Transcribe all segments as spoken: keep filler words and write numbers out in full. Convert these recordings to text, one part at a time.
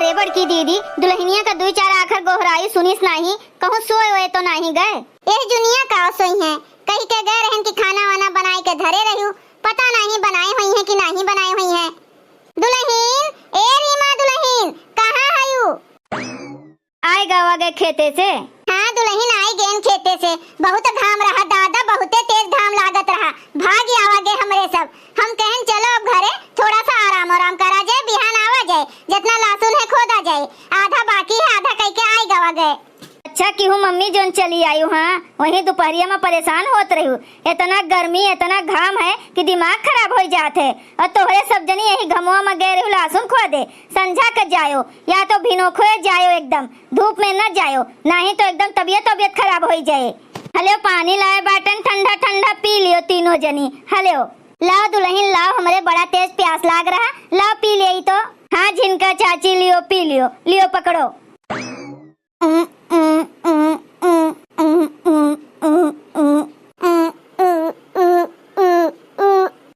अरे बड़की दीदी, दुलहिनिया का दुइ चार आखर गोहराई सुनिस नाहीं, कहूँ सोए ओए तो नाहीं गए? एह जुनिया का सोइहैं, कहि के गए रहन कि खाना वाना बनाइ के धरे रह्यू, पता नाहीं बनाए होइहैं कि नाहीं बनाए होइहैं। दुलहिन, ए रीमा दुलहिन, कहाँ हयू? आइ गवा गए खेते से। हाँ दुलहिन, आइ गएन खेते से। बहुत घाम रहा दादा, बहुते तेज घाम लागत रहा। भागि आवा गए हमरे सब। हम कहन चलो अब घरे, थोड़ा सा आराम आराम करा जाए, बिहान आवा जाए, जतना लहसुन है खोदा जाए, आधा बाकी है, आधा कइके आइ गवा गए। अच्छा किहू मम्मी, जौन चली आयू, हाँ, वहीं दुपहरिया मा परेसान होत रह्यू। एतना गर्मी, एतना घाम है कि दिमाग खराब होइ जात है। और तोहरे सब जनी यही घमवा मा गए रह्यू लहसुन खोदे, संझा के जायो, या तो भिनोखोए जायो एकदम, धूप में न जायो, नाहीं तो एकदम तबियत, तबियत खराब होइ जाए। हल्यो पानी लाए बाटन ठंडा ठंडा, पी लियो तीनों जनी। हल्यो, लाओ दुलहिन लाओ, हमरे बड़ा तेज प्यास लाग रहा, लाओ पी लेई तो। हाँ झिनका चाची लियो, पी लियो, लियो पकड़ो।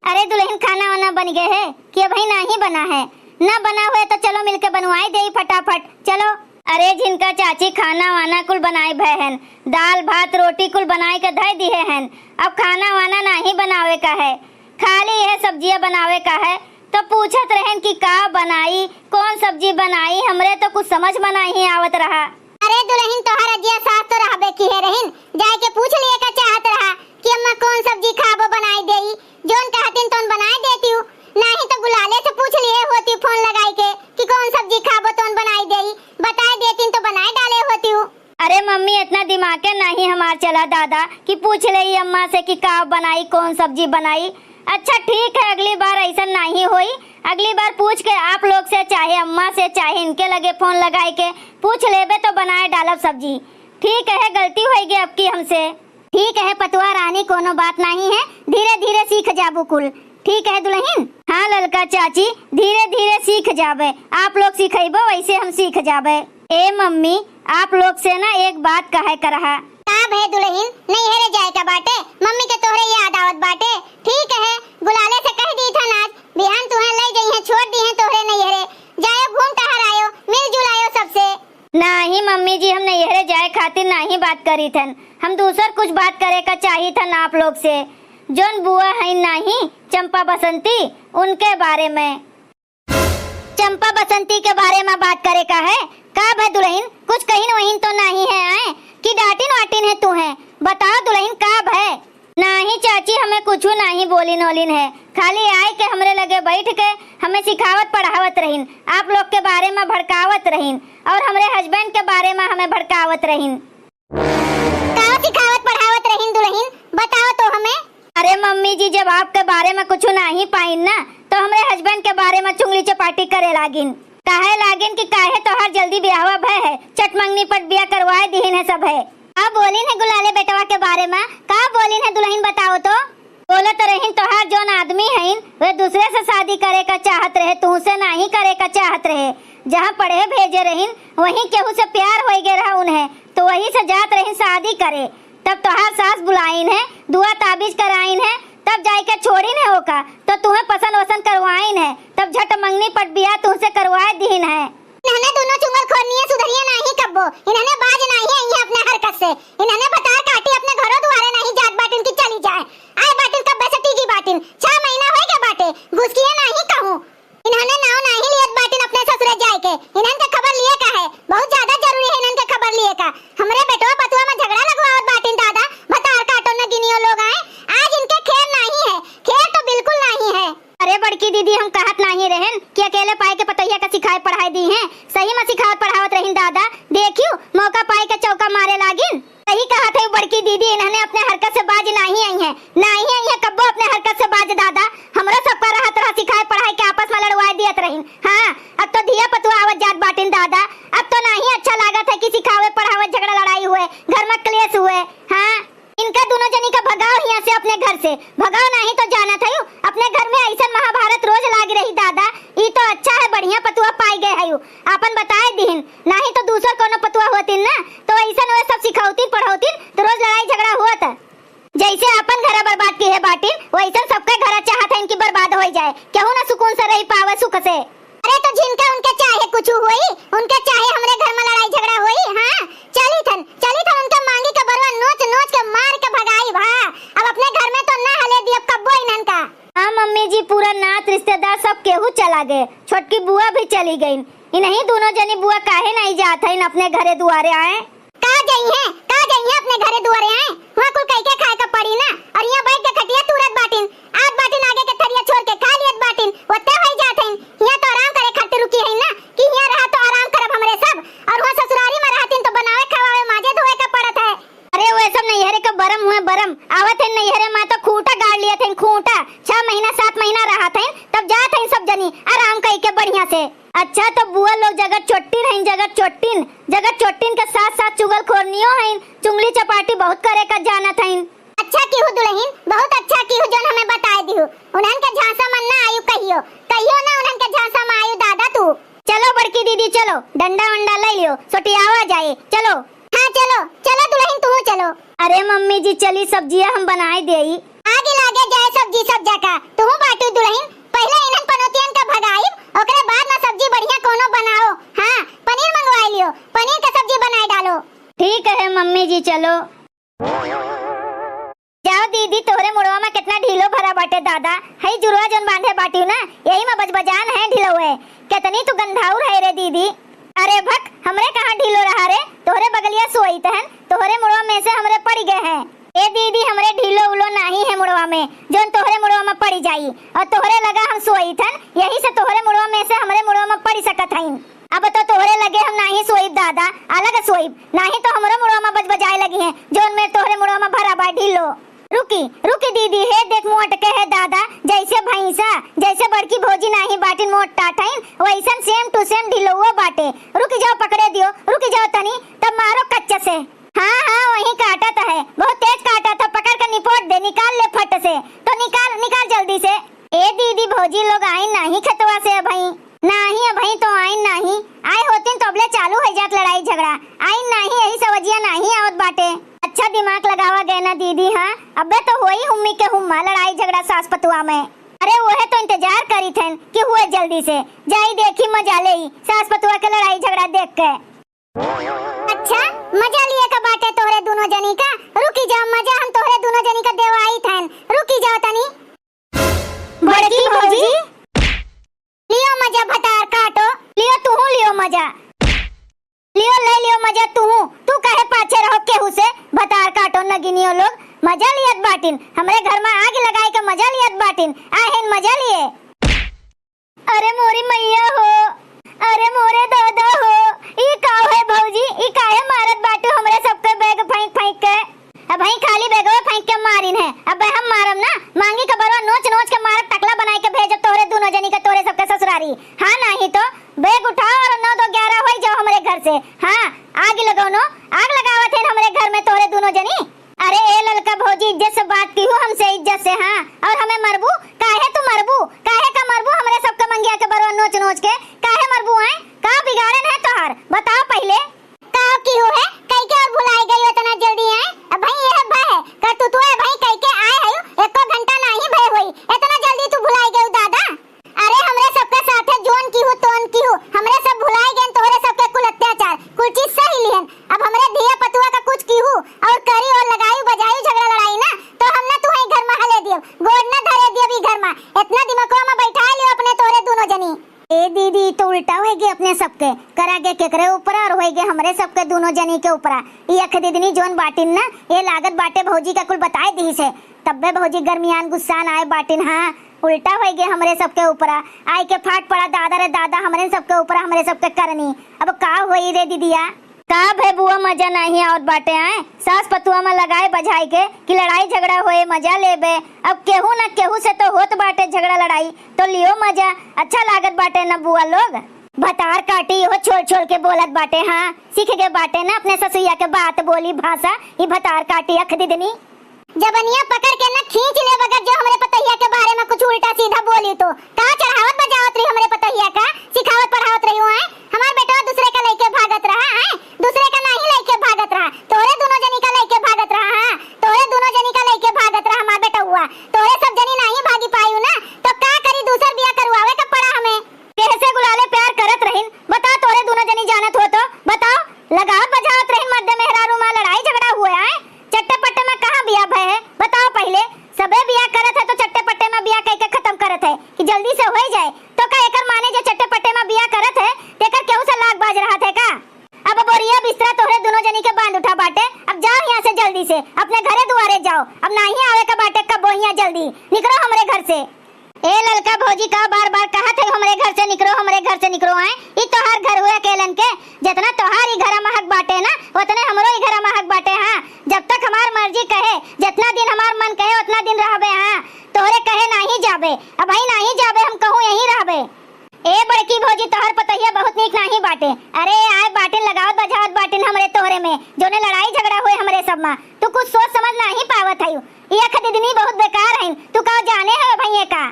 अरे दुलहिन, खाना वाना बनि गए है कि अबहीं नाहीं बना है? ना बना हुए तो चलो मिलके बनवाइ देई फटाफट, चलो। अरे झिनका चाची, खाना वाना कुल बनाइ भए हन, दाल भात रोटी कुल बनाइ के धइ दिहे हन, अब खाना वाना नाहीं बनावे का है, खाली यह सब्जिया बनावे का है। तो पूछत रहन कि का बनाई, कौन सब्जी बनाई, हमरे तो कुछ समझ मा नाहीं आवत रहा। अरे दुलहिन, तोहार अजिया सास तो रहबे किहे रहिन, जाइके पूछ लिए का चाहत रहा कि अम्मा कौन सब्जी खाबो बनाइ देई, जौन कहतिन तौन बनाइ देतिउ, नाहीं तो गुलाले से पूछ लिए होतिउ फोन लगाइके कि कौन सब्जी खाबो तौन बनाइ देई, बताइ देतिन तो बनाइ डाले होतिउ। अरे मम्मी, एतना दिमागे नाहीं हमार चला दादा कि पूछ लेई अम्मा से कि का बनाई, कौन सब्जी बनाई। अच्छा ठीक है, अगली बार अइसन नाहीं होई, अगली बार पूछ के आप लोग से, चाहे अम्मा से, चाहे इनके लगे फोन लगाइके पूछ लेबे तो बनाए डालब सब्जी। ठीक है, गलती होइ गई अबकी हमसे। ठीक है पतुआ रानी, कौनो बात नाहीं है, धीरे धीरे सीख जाबू कुल। ठीक है दुलहिन? हाँ ललका चाची, धीरे धीरे सीख जाबे, आप लोग सिखइबो वैसे हम सीख जाबे। ए मम्मी, आप लोग से ना एक बात कहे का रहा। का भए दुलहिन, नैहरे जाए का बाटे? मम्मी के तोहरे याद आवत बाटे। ठीक है, गुलाले से कहि दीथन आज, बिहान तुहें लइ जइहें, छोड़ दीहें तोहरे नैहरे। जायो घूम टहर आयो, मिलजुल आयो सबसे। नाहीं मम्मी जी, हम नैहरे जाए खातिर नाहीं बात करीथन, हम दूसर कुछ बात करे का चाहीथन आप लोग से। जौन बुआ हइन नाहीं चंपा बसंती, उनके बारे में। चंपा बसंती के बारे मा बात करे का है? का भए दुलहिन, कुछ कहिन वहिन तो नाहीं है आए कि डांटिन वाटिन है तुहें? बताओ दुलहिन, का भए? नाहीं चाची, हमें कुछु नाहीं बोलिन ओलिन है, खाली आइके हमरे लगे बैठ के हमें सिखावत पढ़ावत रहिन, आप लोग के बारे मा भड़कावत रहिन और हमरे husband के बारे मा हमें भड़कावत रहिन। का सिखावत पढ़ावत रहिन दुलहिन, बताओ तो हमें। अरे मम्मी जी, जब आपके बारे मा कुछु नाहीं पाइन ना, तो हमरे husband के बारे मा चुंगली चपाटी करे लागिन, कहे लागिन कि काहे तोहार जल्दी बियाहवा भए है, चटमंगनी पट बिया करवाए दिहिन है सब है। का बोलिन है गुलाले बेटवा के बारे मा, का बोलिन है दुलहिन, बताओ तो। बोलत रहिन तोहार जौन आदमी हइन, वे दूसरे से शादी करे का चाहत रहे, तुहसे नाहीं करे का चाहत रहे। जहाँ पढ़े भेजे रहिन, वहीं केहू से प्यार होइ गए रहा उन्हें, तो वहीं से जात रहिन शादी करे। तब तोहार सास बुलाइन है, दुआ ताबीज कराइन है, तब जाइके छोड़िन है ओका, तो तुहें पसंद वसंद करवाइन है, तब झट मंगनी पट बियाह तुहसे करवाए दिहिन है। इन्हने दुनो चुंगलखोरनिये सुधरिये नाहीं कब्बो। इन्हने बाज नाहीं अइहें अपने हरकत से। इन्हने भतार काटी अपने घरो दुआरे नाहीं जात बाटिन कि चली जाए। आए बाटिन कब्बे से टिकी बाटिन। छह महीना होइ गए बाटे। घुसकिये नाहीं कहूँ। इन्हने नाव नाहीं लियत बाटिन अपने ससुरे जाए के। इन्हन के खबर लिए का है? बहुत ज्यादा जरूरी है इन्हन के खबर लिए का। हमरे बेटवा पतुआ मा झगड़ा लगवावत बाटिन दादा। भतार काटो नगिनियो लोग आए। आज इनके खैर नाहीं है। खैर तो बिल्कुल नाहीं है। अरे बड़की दीदी, हम कहत नाहीं रहेन कि अकेले पाए के पतोहिया का सिखाए पढ़ाए दीहें। सही मा सिखावत पढ़ावत रहिन दादा। देखियो, मौका पाए के चौका मारे लागिन। सही कहत है बड़की दीदी, इन्हने अपने हरकत से बाज नाहीं अइहें, नाहीं अइहें कब्बो अपने हरकत से बाज दादा। हमरो सबका रहत रहा सिखाए पढ़ाए के, आपस मा लड़वाए दियत रहिन। हाँ, अब तो धिया पतुआ आवत जात बाटिन दादा। अब तो नाहीं अच्छा लागत है कि सिखावे पढ़ावे झगड़ा लड़ाई हुए, घर मा क्लेश हुए। हाँ, इनका दुनो जनी का भगाओ हियाँ से अपने घर से, भगाओ, नाहीं तो जानत हयू, अपने घर में अइसन महाभारत रोज लाग रही दादा। ई तो अच्छा है, बढ़िया पतुआ पाइ गए हयू, आपन बताए दिहिन, नाहीं तो दूसर कौनो पतुआ होतिन ना, तो अइसन वे सब सिखौतिन पढ़ौतिन, तो रोज लड़ाई झगड़ा होत। जैसे आपन घरा बर्बाद किहे बाटिन, वैसन सबके घरा चाहत हइन कि बर्बाद होइ जाए, केहू ना सुकून से रहि पावे सुख से। अरे तो जिनका उनके चाहे कुछ होई, उनके चाहे हमरे घर में लड़ाई झगड़ा होई। हाँ, चली थन, चली थन उनके मांगी के बरुआ नोच नोच के मार के भगाई भा। अब अपने घर में तो ना हले दियब कब्बो इन्हन का। हाँ मम्मी जी, पूरा नात रिश्तेदार सब केहू चला गए, छोटकी बुआ भी चली गईन। इन्हीं दुनो जनी बुआ काहे नहीं जात हईन अपने घरे दुआरे आए? का जइहें, का जइहें अपने घरे दुआरे आए? हुआँ कुल कइके खाए के पड़ी ना, और हियाँ बैठ के खटिया तूरत बाटिन, आत बाटिन आगे के थरिया छोड़ के खा लियत बाटिन, ओत्ते होई जात हईन। हियाँ तो आराम करे खातिर रुकी हईन ना, कि हियाँ रहा तो आराम करब हमरे सब, और हुआँ ससुरारी में रहतिन तो बनावे खवावे माजे धोए के पड़त है। अरे वो सब नैहरे के बरम हुए बरम, आवत है नैहरे में तो खूंटा गाड़ लियत हईन, खूंटा। छह महीना सात महीना रहत हईन, तब जात हईन सब जनी आराम कइके बढ़िया से। अच्छा, तो बुआ लोग जगत चोट्टिन हईन, जगत चोट्टिन, जगत चोट्टिन के साथ साथ चुगलखोरनियो हईन, चुंगली चपाटी बहुत करे का जानत हईन। अच्छा किहू दुलहिन, बहुत अच्छा किहू जौन हमें बताए दिहू। उन्हन के झांसा में ना आयु कहियो, कहियो ना उन्हन के झांसा में आयु दादा तू। चलो बड़की दीदी चलो, डंडा वंडा ले लियो, सोटियावा जाए, चलो। हाँ चलो, चलो दुलहिन तू चलो। अरे मम्मी जी चली सब्जिया हम बनाए देई। आगे लागे जाए सब्जी सब जका, तू बाटू दुलहिन, पहिले इन्हन पनौतियन का भगाइब, ओकरे बाद में सब्जी बढ़िया कोनो बनाओ। हाँ, पनीर मंगवाई लियो, पनीर का सब्जी बनाए डालो। ठीक है मम्मी जी, चलो। जाओ दीदी, तोहरे मुड़वा में कितना ढीलो भरा बाटे दादा, हई जुड़वा जौन बांधे बाटियो ना, यही में बजबजान है ढिलौए। कितनी तू गंधाउर है रे दीदी। अरे भक, हमरे कहाँ ढीलो रहा रे, तोहरे बगलिया सोइत हन, तोहरे मुड़वा में से हमरे पड़ी गए हैं। ए दीदी, हमरे ढीलो उलो नाही है मुड़वा में, जौन तोहरे मुड़वा में पड़ी जाई। और तोहरे लगा हम सोइत हन, यही से तोहरे मुड़वा में से हमरे मुड़वा में पड़ी सकत हईन। अब तो तोहरे लगे हम नाही सोइब दादा, अलग सोइब, नाही तो हमरो मुड़वा में बजबजाए लगी हैं, जौन में तोहरे मुड़वा में भरा बा ढीलो। रुकी, रुकी दीदी, हे देख मुँह अटके है दादा, जैसे भैंसा, जैसे बड़की भौजी नाही बाटिन मोट टाट हईन, वैसन same to same ढिलौओ बाटे। रुकी जाओ, पकड़े दियो, रुकी जाओ तनी, तब मारो कच्च से। हाँ, हाँ, वही काटत है, बहुत तेज काटत है, पकड़ के निपोट दे, निकाल ले फट से। तो निकाल, निकाल जल्दी से। ए दीदी, भौजी लोग आइन नाही खेतवा से अबहीं? नाही, अबहीं तो आइन नाही। आए होतिन तो अबले चालू होइ जात लड़ाई झगड़ा। आइन नाही, यही सवजिया नाही आवत बाटे। अच्छा दिमाग लगावा गए ना दीदी, हाँ? अबे तो होई हुम्मी के हुम्मा लड़ाई झगड़ा सास पतुआ में। अरे वहे तो इंतजार करी थेन कि हुए जल्दी से। जाई देखी मजा लेई सास पतुआ के लड़ाई झगड़ा देख के। अच्छा, मजा लिए का बाटे तोहरे दुनो जनी का? रुकी जाओ, मजा हम तोहरे दुनो जनी का देवाई थेन। रुकी जाओ तनी। बड़की भौजी, लियो मजा भतार काटो। लियो तुहू लियो मजा। लियो ले लियो मजा तुहू। तू काहे पाछे रहो केहू से? भतार काटो नगिनियो लोग। मजा लियत बाटिन। हमरे घर में आग लगाए के मजा लियत बाटिन। आहेन मजा लिए। अरे मोरी मैया हो, अरे मोरे दादा हो, ई का है भौजी, ई काहे मारत बाटू हमरे सबके बैग फेंक फेंक के? अबहीं खाली बैगवा फेंक के मारिन है, अब हम मारम ना, मांगी के बरवा नोच नोच के मारब, टकला बनाए के भेजब तोहरे दुनो जनी के तोहरे सबके ससुरारी। हाँ नाही तो बैग उठाओ और नौ दो ग्यारह होई जाओ हमरे घर से। हाँ, आग लगाओ नो, आग लगावत है हमरे घर में तोहरे दुनो जनी। अरे ए ललका भौजी, इज्जत से बात किहू हमसे, इज्जत से, हाँ। और हमें मरबू? काहे तू मरबू? काहे का मरबू हमरे सबके मंगिया के बरवा नोच नोच के? काहे मरबू आए? का बिगाड़न है तोहार? बताओ पहिले। का किहू है? कई के और भुलाई गई इतना जल्दी आए? अब भाई यह भय है, कर तू तो है भाई कई के आए है, एको घंटा नाही भय होई, इतना जल्दी तू भुलाई गई दादा? अरे हमरे सबके साथे जोन किहू तोन किहू, हमरे सब भुलाई गएन तोहरे सबके कुल अत्याचार, कुल चीज सही लिहन। अब हमरे धिया पतुआ का कुछ किहू और करी और लगाई बजाई झगड़ा लड़ाई ना, तो हम ना तुहई घर में हले दियब, गोड़ ना धरे दियब ई घर में। इतना दिमागवा में बैठा लियो अपने तोहरे दुनो जनी। ए दीदी, ई तो उल्टा होई गए अपने सबके, करा गए केकरे ऊपर और होई गए हमरे सबके दुनो जनी के ऊपर। ई अख दीदनी जोन बाटिन ना, ये लागत बाटे भौजी का कुल बताए दी से, तब्बे भौजी गर्मियान गुस्सान आए बाटिन। हाँ, उल्टा होई गए हमरे सबके ऊपरा, आए के फाट पड़ा दादा रे दादा, हमरे सबके ऊपरा, हमरे सबके करनी। अब का होई रे दीदिया? का भे बुआ, मजा नाही आवत बाटे आए? सास पतुआ में लगाए बजाए के कि लड़ाई झगड़ा होए, मजा लेबे। अब केहू ना केहू से तो होत बाटे झगड़ा लड़ाई, तो लियो मजा, अच्छा लागत बाटे ना बुआ लोग। भतार काटी हो छोल छोल के बोलत बाटे, हाँ, सीख गए बाटे ना अपने ससुइया के बात बोली भाषा, ई भतार काटी अख दीदनी। जबनिया पकड़ के न खींच लेब अगर जो हमरे पतोहिया के बारे में कुछ उल्टा सीधा बोली तो। का चढ़ावत बजावत रही हमरे पतोहिया का, सिखावत पढ़ावत रही हो, हैं? हमार बेटवा दूसरे का लइके भागत रहा, हैं? दूसरे का नाही लइके भागत रहा, तोहरे दुनो जनी का लइके भागत रहा, हाँ? तोहरे दुनो जनी का लइके भागत रहा हमार बेटवा। तोहरे सब जनी नाही भागी पायू ना, तो का करी, दूसर बिया करवावे का पड़ा हमें। केहसे गुलाले प्यार करत रहिन, बता से निकरो आए, ई तोहार घर हुए अकेलन के। जितना तोहार ई घर महक बाटे ना, उतने हमरो ई घर महक बाटे। हाँ, जब तक हमार मर्जी कहे, जितना दिन हमार मन कहे, उतना दिन रहबे। हाँ, तोहरे कहे नाही जाबे, अबहीं नाही जाबे, हम कहूँ यहीं रहबे। ए बड़की भौजी, तोहर पतोहिया बहुत नीक नाही बाटे। अरे आए बाटिन, लगावत बजावत बाटिन हमरे तोहरे में, जोने लड़ाई झगड़ा हुए हमरे सब मा। तू कुछ सोच समझ नाही पावत हयू। ये खदिदनी बहुत बेकार हईन, तू का जाने है भैये का?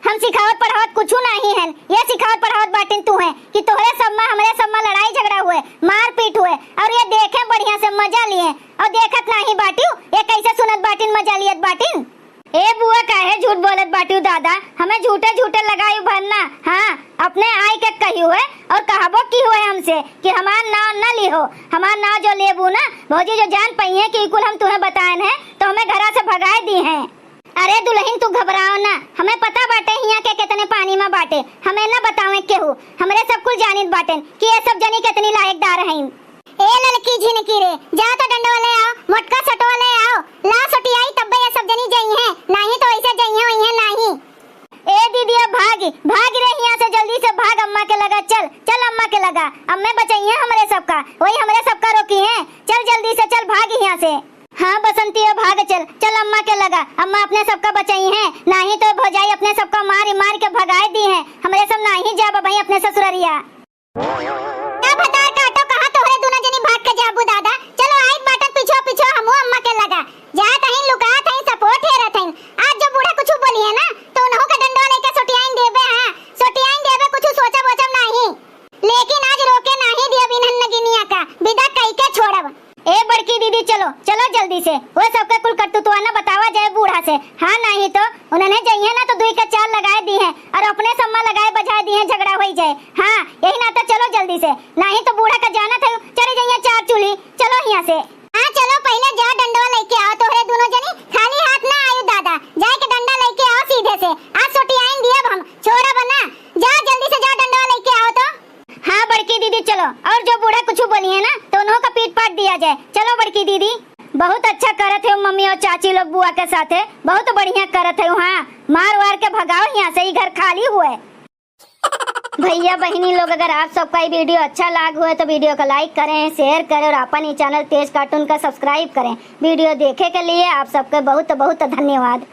हम सिखावत पढ़ावत कुछू नाही हन, ये सिखावत पढ़ावत बाटिन तू है कि तोहरे सब मा हमरे सब मा लड़ाई झगड़ा हुए, मारपीट हुए, और ये देखे बढ़िया से मजा लिए, और देखत नाही बाटिउ ये कैसे सुनत बाटिन, मजा लियत बाटिन। ए बुआ, काहे झूठ बोलत बाटिउ दादा? हमें झूठे झूठे लगायु भरना। हाँ, अपने आई के कही हुए और कहबो की हुए हमसे कि हमार नाव न लिहो, हमार नाव जो लेबू ना भौजी, जो जान पइहे कि कुल हम तुहें बताएन है तो हमें घरा से भगाए दी हैं। अरे दुलहिन, तू घबराओ ना, हमें पता बाटे हियाँ के कितने पानी मा बाटे, हमें न बतावे केहू, हमरे सब कुल जानित बाटेन कि ये सब जनी कितनी लायकदार हईन। ए ललकी झिनकी रे, जा तो डंडवा ले आओ, मोटका सटवा ले आओ, ला सोटियाई तब्बे ये सब जनी जइहें, नाही तो ऐसे जइहें वइहें नाही। ए दीदी, अब भागी, भागी रे हियाँ से, जल्दी से भाग अम्मा के लगा, चल, चल अम्मा के लगा, अम्मे बचइहें हमरे सबका, वही हमरे सबका रोकी हैं, चल जल्दी से चल, भाग हियाँ से। हाँ बसंती, अब भाग चल, चल अम्मा के लगा, अम्मा अपने सबका बचइहें, नाही तो भौजाई अपने सबका मारी मारी के भगाए दी हैं, हमरे सब नाही जाब अबहीं अपने ससुररिया। का भतार काटो, कहाँ तोहरे दुनो जनी भाग के जाबू दादा? चलो आइत बाटन पिछो पिछो हमहू अम्मा के लगा। जात हईन, लुकात हईन, सपोर्ट हेरत हईन। आज जो बूढ़ा कुछू बोलिहे ना, तो उनहू के डंडवा लेके सोटियाइन देबे, हाँ, सोटियाइन देबे, कुछू सोचब वोचब नाही। लेकिन आज रोके नाही दियब इन्हन नगिनिया का, विदा कई के छोड़ब। ए बड़की दीदी, चलो, चलो जल्दी से। वो सबके कुल करतुतवा न बतावा जाए बूढ़ा से। हाँ, नाही तो उन्हने जइहें ना तो दुई के चार लगाए दीहें और अपने सब मा लगाए बजाए दीहें, झगड़ा होई जाए। हाँ, यही नाते चलो जल्दी से, नाही तो बूढ़ा का जानत है, चली जइहें चार चूल्ही। चलो हियाँ से। हाँ, चलो पहिले जा डंडवा लेके आओ तोहरे दुनो जनी, खाली हाथ ना आयु दादा, जाए के डंडा लेके आओ सीधे से। आज सोटियाइन दियब हम, छोड़ब ना। जा जल्दी से जा डंडवा लेके आओ तो। हाँ बड़की दीदी, चलो, और जो बूढ़ा कुछू बोलिहे ना तो उनहू का पीट पाट दिया जाए। चलो बड़की दीदी। बहुत अच्छा करत है मम्मी और चाची लोग बुआ के साथे, बहुत बढ़िया करत है। हाँ, मार वार के भगाओ हियाँ से, ई घर खाली हुए। भैया बहिनी लोग, अगर आप सबका ई video अच्छा लाग हुए तो video का like करें, share करें और अपन ई channel तेज cartoon का subscribe करें। Video देखे के लिए आप सबके बहुत बहुत धन्यवाद।